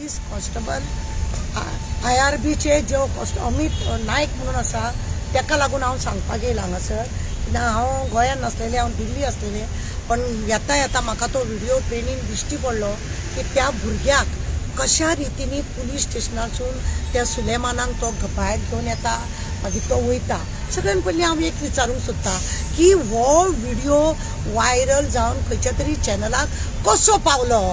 Police constable आय.आर.बीचे जो अमित नायक म्हणून आसा तेका लागून हांव सांगपाक येयलां हांगासर. कित्याक हांव गोंयांत नासलेलें, हांव दिल्ली आसलेलें, पण येता येता म्हाका तो व्हिडिओ ट्रेनीन दिश्टी पडलो की त्या भुरग्याक कशा रितीनी पुलीस स्टेशनासून त्या सुलेमानाक तो भायर घेवन येता, मागीर तो वयता. सगळ्यान पयलीं हांव एक विचारूंक सोदता की हो व्हिडिओ व्हायरल जावन खंयच्या तरी चॅनलाक कसो पावलो?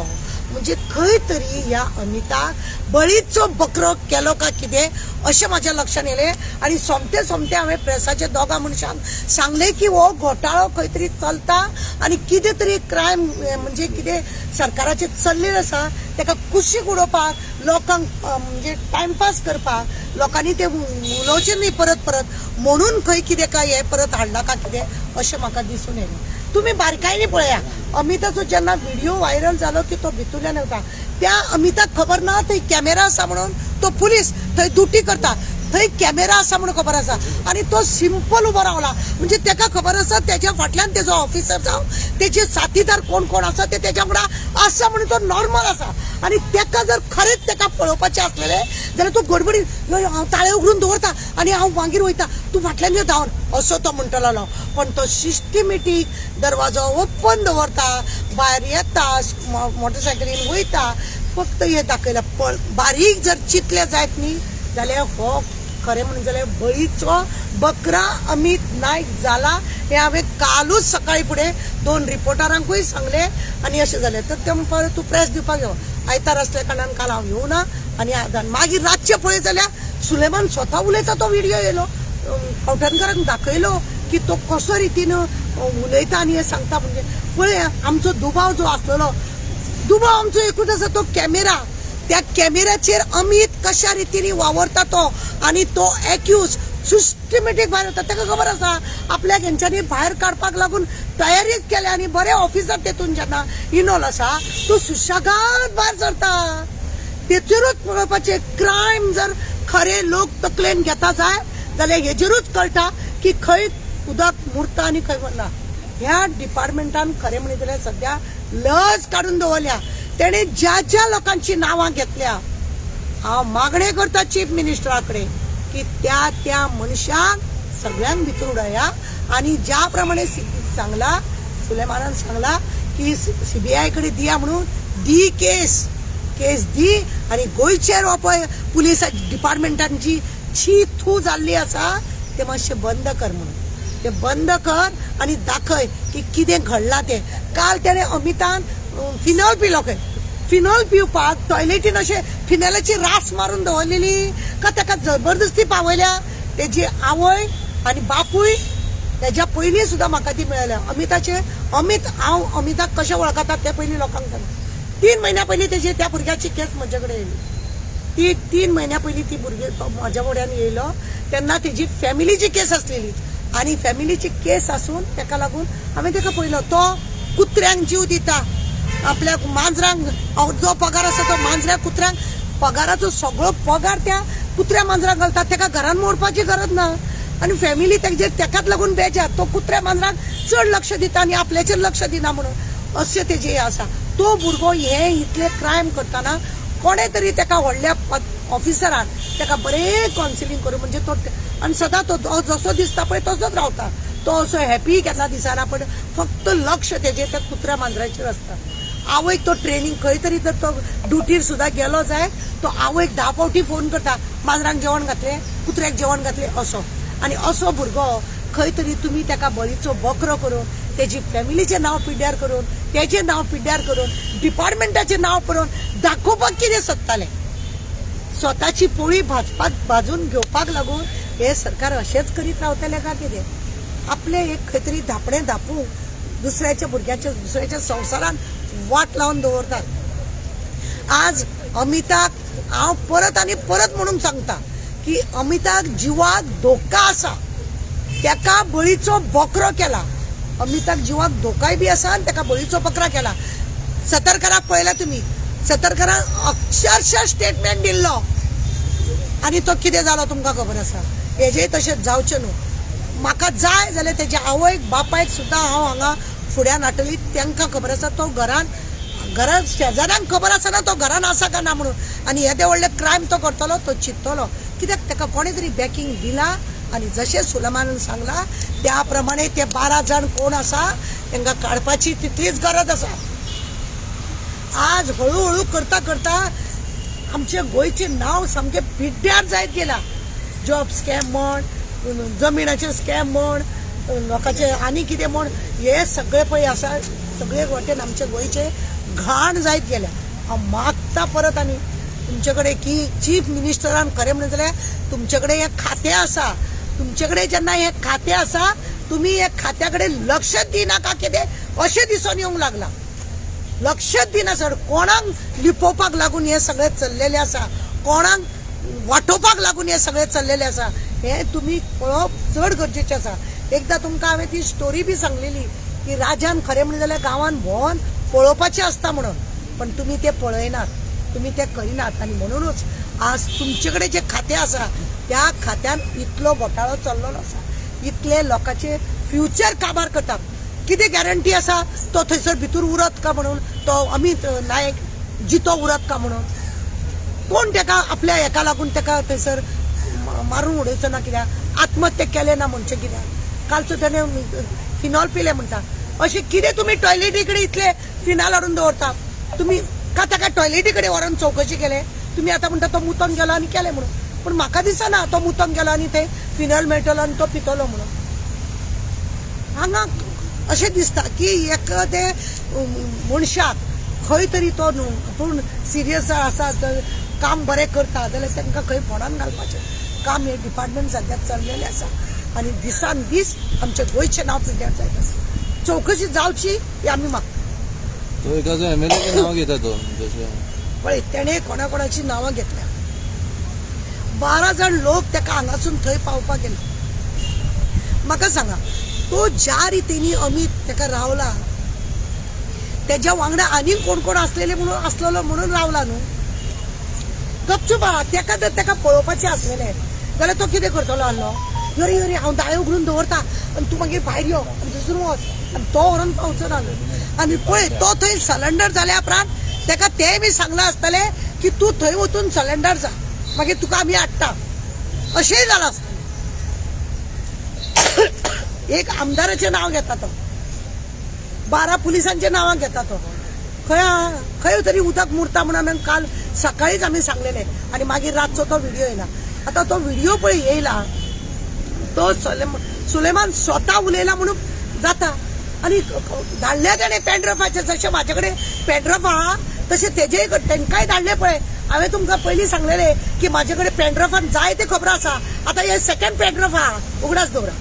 म्हणजे खंय तरी ह्या अमिताक बळीचो बकरो केलो का कितें अशें म्हाज्या लक्षान येयलें. आनी सोमतें सोमतें हांवें प्रेसाच्या दोगां मनशांक सांगलें की हो घोटाळो खंय तरी चलता आनी कितें तरी क्रायम म्हणजे कितें सरकाराचें चल्लेलें आसा तेका कुशीक उडोवपाक, लोकांक म्हणजे टायमपास करपाक, लोकांनी ते उलोवचें न्ही परत परत म्हणून खंय कितें काय हें परत हाडलां का कितें अशें म्हाका दिसून येयलें. तुमी बारकायेन पळया, अमिताचो जेन्ना व्हिडिओ व्हायरल जालो की तो भितूरल्यान वता, त्या अमिताक खबर ना थंय कॅमेरा आसा म्हणून. तो पुलीस थंय ड्युटी करता, थंय कॅमेरा आसा म्हणून खबर आसा आनी तो सिंपल उबो रावला. म्हणजे तेका खबर आसा तेज्या फाटल्यान तेजो ऑफिसर जावं तेजे साथीदार कोण कोण आसा ते तेज्या वांगडा आसा म्हणून तो नॉर्मल आसा. आनी तेका जर खरेंच तेका पळोवपाचें आसलेलें जाल्यार तो गडबडीन हांव ताळे उगडून दवरता आनी हांव मागीर वयता, तूं फाटल्यान यो धांवन, असो तो म्हणटलो. पण तो सिस्टमेटीक दरवाजो ओपन दवरता, भायर येता, मोटरसायकलीन वयता. फक्त हे दाखयला. बारीक जर चिंतले जायत न्ही जाल्यार हो खरें म्हणून जाल्यार बळीचो बकरा अमित नायक जाला हें हांवें कालूच सकाळी फुडें 2 रिपोर्टरांकूय सांगलें. आनी अशें जालें तर ते म्हणपाक तूं प्रेस दिवपाक यो, आयतार आसल्या कारणान काल हांव येवना. आनी मागीर रातचें पळयत जाल्यार सुलेमान स्वता उलयता तो व्हिडिओ येयलो, कवठणकरांक दाखयलो की तो कसो रितीन उलयता आनी हें सांगता. म्हणजे पळय आमचो दुबाव जो आसलेलो, दुबाव आमचो एकूच आसा, तो कॅमेरा. त्या कॅमेऱ्याचेर अमित कशा रितीन वावरता तो आनी तो एक्यूज सिस्टमेटीक भायर वता. ताका खबर आसा आपल्याक हेंच्यांनी भायर काडपाक लागून तयारीच केल्या आनी बरे ऑफिसर तेतून जेन्ना इनवॉल्व आसा तो सुशेगाद भायर सरता. तेचेरूच पळोवपाचें क्रायम जर खरे लोक तकलेन घेता जाय जाल्यार हेजेरूच कळटा की खंय उदक मुरता आनी खंय वना. ह्या डिपार्टमेंटान खरें म्हणीत जाल्यार सद्या लज काडून दवरल्या. तेणे ज्या ज्या लोकांची नांवां घेतल्या, हांव मागणें करता चीफ मिनिस्टरा कडेन की त्या त्या मनशांक सगळ्यांक भितर उडया. आनी ज्या प्रमाणे सांगला सुलेमानान सांगला की सीबीआय कडेन दिया म्हणून, दी केस, केस दी. आनी गोंयचेर हो पळय पुलीस डिपार्टमेंटान जी छी थू जाल्ली आसा ते मातशें बंद कर म्हणून, ते बंद कर आनी दाखय की कितें घडलां तें. काल तेणें अमितान फिनॉल पिलो खंय, फिनॉल पिवपाक टॉयलेटीन अशें फिनॉलाची रास मारून दवरलेली का ताका जबरदस्ती पावयल्या. तेजी आवय आनी बापूय तेज्या पयलीं सुद्दां म्हाका ती मेळ्ळ्या. अमिताचे अमित हांव अमिताक कशें वळखता तें पयलीं लोकांक सांगता. 3 म्हयन्या पयलीं तेजी त्या भुरग्याची केस म्हजे कडेन येयली. ती 3 म्हयन्या पयलीं ती भुरगी म्हज्या फुड्यान येयलो तेन्ना तेजी फॅमिलीची केस आसलेली आनी फॅमिलीची केस आसून तेका लागून हांवें तेका पळयलो. तो कुत्र्यांक जीव दिता, आपल्या मांजरांक जो पगार आसा तो मांजऱ्या कुत्र्यांक पगाराचो सगळो पगार त्या कुत्र्या मांजरांक घालता. तेका घरान मोडपाची गरज ना आनी फॅमिली तेजेर तेकाच लागून बेजार. तो कुत्र्या मांजरांक चड लक्ष दिता आनी आपल्याचेर लक्ष दिना म्हणून अशें तेजें हें आसा. तो भुरगो हे इतले क्रायम करतना कोणें तरी तेका व्हडल्या ऑफिसरान तेका बरें कावन्सिलींग करून म्हणजे तो आनी सदां तो जसो दिसता पळय तसोच रावता. तो असो हॅपी केन्ना दिसना, पण फक्त लक्ष तेजें त्या कुत्र्या मांजराचेर आसता. आवयक तो ट्रेनींग खंय तरी जर तो ड्युटीर सुद्दां गेलो जाय तो आवयक 10 फावटी फोन करता, मांजरांक जेवण घातलें, कुत्र्याक जेवण घातलें असो. आनी असो भुरगो खंय तरी तुमी तेका बळीचो बकरो करून तेजी फॅमिलीचें नांव पिड्ड्यार करून, तेजें नांव पिड्ड्यार करून, डिपार्टमेंटाचें नांव करून दाखोवपाक कितें सोदताले? स्वताची पोळी भाजपाक भाजून घेवपाक लागून हे सरकार अशेंच करीत रावतलें काय कितें? आपलें एक खंय तरी धापणें धापूंक दुसऱ्याच्या भुरग्याच्या दुसऱ्याच्या संवसारान वाट लावन दवरतात. आज अमिताक हांव परत आनी परत म्हणून सांगता की अमिताक जिवाक धोका आसा, तेका बळीचो बकरो केला. अमिताक जिवाक धोकाय बी आसा आनी तेका बळीचो बकरा केला. सतरकराक पळयला तुमी, सतरकरान अक्षरशः स्टेटमेंट दिल्लो आनी तो कितें जालो तुमकां खबर आसा. हेजेय तशेंच जावचें न्हू. म्हाका जाय जाल्यार तेज्या आवयक बापायक सुद्दां हांव हांगा फुड्यान हाडटली. तांकां खबर आसा तो घरान घरान शेजाऱ्यांक खबर आसना तो घरान आसा काय ना म्हणून. आनी येदे व्हडले क्रायम तो करतलो, तो चिंततलो कित्याक ताका कोणें तरी बॅकिंग दिला. आनी जशें सुलेमानान सांगलां त्या प्रमाणे ते 12 जाण कोण आसा तांकां काडपाची तितलीच गरज आसा. आज हळूहळू करता करता आमचे गोंयचें नांव सामकें पिड्ड्यार जायत गेलां. जॉब स्कॅम म्हण, जमिनाचे स्कॅम म्हण, लोकांचे आनी कितें म्हण, हे सगळे पळय आसा सगळे वाटेन आमचे गोंयचे घाण जायत गेल्या. हांव मागता परत आनी तुमचे कडेन की चीफ मिनिस्टरान खरें म्हणलें जाल्यार तुमचे कडेन हें खातें आसा, तुमचे कडेन जेन्ना हें खातें आसा तुमी हे खात्या कडेन लक्ष दिनाका कितें अशें दिसून येवंक लागलां. लक्षच दिना सर, कोणाक लिपोवपाक लागून हें सगळें चल्लेलें आसा, कोणाक वाटोवपाक लागून हें सगळें चल्लेलें आसा, हें तुमी पळोवप चड गरजेचें आसा. एकदां तुमकां हांवें ती स्टोरी बी सांगलेली की राजान खरें म्हणलें जाल्यार गांवान भोंवन पळोवपाचें आसता म्हणून, पण तुमी तें पळयनात, तुमी तें करिनात. आनी म्हणुनूच आज तुमचे कडेन जें खातें आसा त्या खात्यान इतलो घोटाळो चल्लेलो आसा, इतले लोकांचे फ्युचर काबार करता. कितें गॅरंटी आसा तो थंयसर भितर उरत का म्हणून, तो अमित नायक जितो उरत का म्हणून? कोण ताका आपल्या हेका लागून ताका थंयसर मारून उडयचो ना कित्याक? आत्महत्या केलें ना म्हणचें कित्याक? कालचो ताणें फिनॉल पिलें म्हणटा, अशें कितें तुमी टॉयलेटी कडेन इतले फिनाल हाडून दवरता तुमी? का ताका टॉयलेटी कडेन व्हरोन चवकशी केले तुमी? आतां म्हणटा तो मुतोन गेलो आनी केलें म्हणून, पूण म्हाका दिसना तो मुतोन गेलो आनी थंय फिनॉल मेळटलो आनी तो पितलो म्हणून. हांगा अशें दिसता की एक ते मनशाक खंय तरी तो न्हू पूण सिरियस आसा, काम बरें करता जाल्यार तांकां खंय फोंडान घालपाचें काम हे डिपार्टमेंट सद्याक चल्लेलें आसा. आनी दिसान दीस आमच्या गोंयचें नांव पिड्ड्यार जायत आसा. चवकशी जावची ही आमी मागता. तो एकाचो एमएलए नांव घेता तो पळय तेणें कोणा कोणाची नांवां घेतल्या. 12 जाण लोक ताका हांगासून थंय पावपाक गेले. म्हाका सांगा, तो ज्या रितीनी अमित ताका रावला तेज्या वांगडा आनीक कोण कोण आसलेले म्हणून आसलेलो म्हणून रावला न्हू. गपचूप ताका जर ताका पळोवपाचें आसलेलें जाल्यार तो कितें करतलो आसलो? अरे अरे हांव दाळे उगडून दवरता आनी तूं मागीर भायर यो आनी थंयसून वच, आनी तो व्हरोन पावचो ना न्हू. आनी पळय तो थंय सलेंडर जाल्या उपरांत ताका तें बी सांगलां आसतलें की तूं थंय वचून सलेंडर जा, मागीर तुका आमी हाडटा, अशेंय जालां आसतलें. एक आमदाराचें नांव घेता तो, 12 पुलिसांचें नांवां घेता तो. खंय खंय तरी उदक मुरता म्हणून काल सकाळीच आमी सांगलेलें आनी मागीर रातचो तो व्हिडिओ येयला. आतां तो व्हिडिओ पळय येयला तो सुलेमान स्वता उलयला म्हणून जाता. आनी धाडले तेणें पेनड्रफाचे, जशें म्हाजे कडेन पेनड्रफ आहा तशें तेजेय तांकांय धाडले. पळय हांवें तुमकां पयलीं सांगलेलें की म्हाजे कडेन पेनड्रफान जायते खबर आसा. आतां हे सेकंड पेनड्रफ आहा, उगडास दवरा.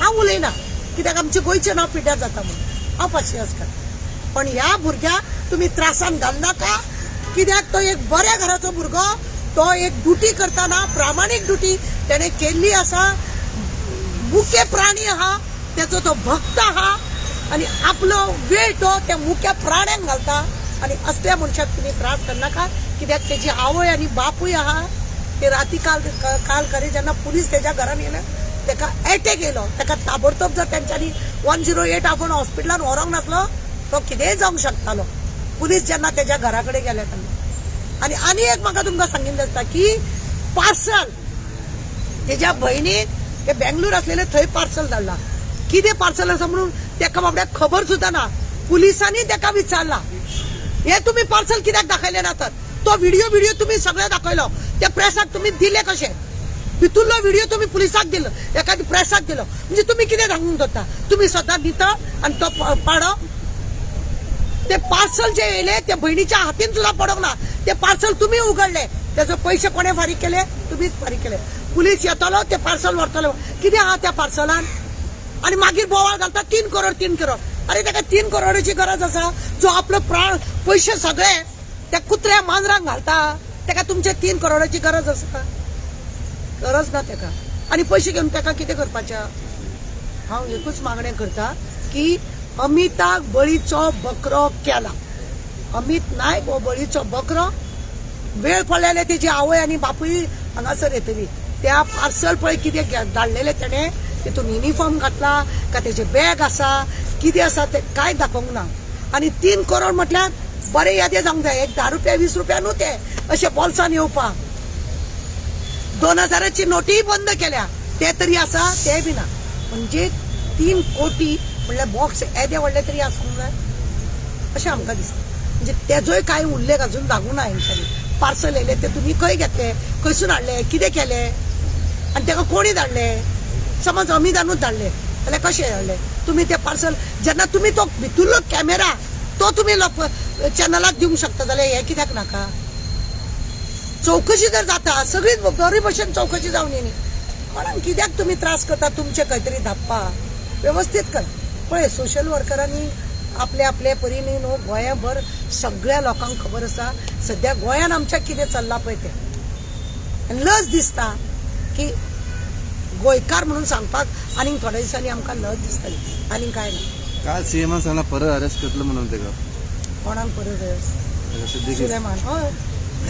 हांव उलयना कित्याक आमचें गोंयचें नांव पिड्ड्यार जाता म्हणून हांव पासियेंस करता. पण ह्या भुरग्याक तुमी त्रासान घालनाका, कित्याक तो एक बऱ्या घराचो भुरगो, तो एक ड्युटी करतना प्रामाणीक ड्युटी तेणें केल्ली आसा. मुके प्राणी आहा, तेचो तो भक्त आहा आनी आपलो वेळ तो त्या मुक्या प्राण्यांक घालता. आनी असल्या मनशाक तुमी त्रास करनाका, कित्याक तेजी आवय आनी बापूय आहा. ते राती काल काल खरें जेन्ना पुलीस तेज्या घरान येयले ताका एटॅक येयलो, ताका ताबडतोब जर तेंच्यांनी 108 आपोवन हॉस्पिटलान व्हरोंक नासलो तो कितेंय जावंक शकतालो. पुलीस जेन्ना तेज्या घरा कडेन गेले तेन्ना. आनी आनी एक म्हाका तुमकां सांगीन दिसता की पार्सल तेज्या भयणीक ते बेंगलोर आसलेले थंय पार्सल धाडला. कितें पार्सल आसा म्हणून तेका बाबड्याक खबर सुद्दां ना. पुलिसांनी तेका विचारला, हे तुमी पार्सल कित्याक दाखयलें ना? तर तो व्हिडिओ तुमी सगळे दाखयलो, त्या प्रेसाक तुमी दिले कशे? भितुल्लो व्हिडिओ तुमी पुलिसाक दिलो, एखाद्या प्रेसाक दिलो, म्हणजे तुमी कितें सांगूंक दवरता? तुमी स्वता दिता आनी तो पाडो. ते पार्सल जे येयले ते भयणीच्या हातीन सुद्दां पडोंक ना. ते पार्सल तुमी उगडले, तेजो पयशे कोणें फारीक केले? तुमीच फारीक केले. पुलीस येतलो ते पार्सल व्हरतलो, कितें आहा त्या पार्सलान? आनी मागीर बोवाळ घालता 3 करोड 3 करोड. अरे ताका 3 करोडाची गरज आसा? जो आपलो प्राण पयशे सगळे त्या कुत्र्या मांजरांक घालता, ताका तुमचे 3 करोडाची गरज आसा? गरज ना ताका. आनी पयशे घेवन ताका कितें करपाचें? हांव एकूच मागणें करता की अमिताक बळीचो बकरो केला. अमित नायक हो बळीचो बकरो. वेळ पडलेले तेजी आवय आनी बापूय हांगासर येतली. त्या पार्सल पळय कितें धाडलेलें तेणें, तितून युनिफॉर्म घातला का तेजें बॅग आसा कितें आसा तें कांय दाखोवंक ना. आनी 3 करोड म्हटल्यार बरें यादे जावंक जाय. एक 10 रुपया 20 रुपया न्हू ते अशे बोल्सान येवपाक. 2000ची नोटीय बंद केल्या, ते तरी आसा ते बी ना. म्हणजे 3 कोटी म्हणल्यार बॉक्स येदे व्हडले तरी आसूंक जाय अशें आमकां दिसता. म्हणजे तेजोय कांय उल्लेख अजून लागूं ना. हेंच्यांनी पार्सल येयले ते तुमी खंय घेतले, खंयसून हाडले, कितें केले आनी ताका कोणी धाडले? समज अमितानूच धाडले जाल्यार कशें हाडले तुमी ते पार्सल? जेन्ना तुमी तो भितुरलो कॅमेरा तो तुमी चॅनलाक दिवंक शकता जाल्यार हें कित्याक नाका? चवकशी जर जाता सगळीच बरी भशेन चवकशी जावन न्ही. कोणाक कित्याक तुमी त्रास करता? तुमचे खंय तरी धापपा वेवस्थीत करा. पळय सोशल वर्करांनी आपले आपले परीने न्हू गोंयाभर सगळ्या लोकांक खबर आसा सद्या गोंयान आमच्या कितें चल्लां पळय तें. आनी लज दिसता की गोंयकार म्हणून सांगपाक आनीक थोड्या दिसांनी आमकां लज दिसतली, आनीक कांय ना. काल सीएमान सांगला परत अरेस्ट करतलो म्हणून तेका. कोणाक परत तेका सिद्दीकी. सुलेमान हय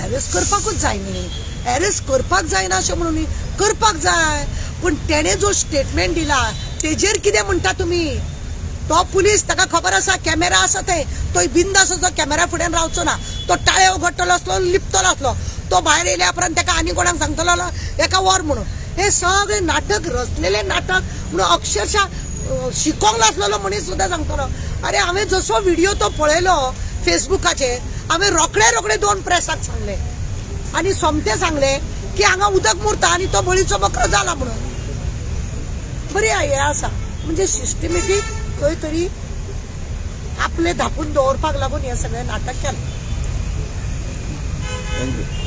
एरेस्ट करपाकूच जाय न्ही. एरेस्ट करपाक जायना अशें म्हणून न्ही, करपाक जाय. पूण तेणें जो स्टेटमेंट दिला तेजेर कितें म्हणटा तुमी? तो पुलीस ताका खबर आसा कॅमेरा आसा थंय, तो बिंदास असो कॅमेरा फुड्यान रावचो ना. तो टाळे उगडटलो आसलो, लिपतलो आसलो. तो भायर येयल्या उपरांत ताका आनी कोणाक सांगतलो एका वर म्हणून. हे सगळें नाटक रचलेलें नाटक म्हणून अक्षरशः शिकोंक नासलेलो मनीस सुद्दां सांगतलो. अरे हांवें जसो व्हिडियो तो पळयलो फेसबुकाचेर, हांवें रोखडे रोखडे 2 प्रेसाक सांगले आनी सोमतें सांगलें की हांगा उदक मुरता आनी तो बळीचो बकरो जाला म्हणून. बरी हें आसा म्हणजे सिस्टमॅटीक खंय तरी आपले धापून दवरपाक लागून हें सगळें नाटक केलें. Thank you.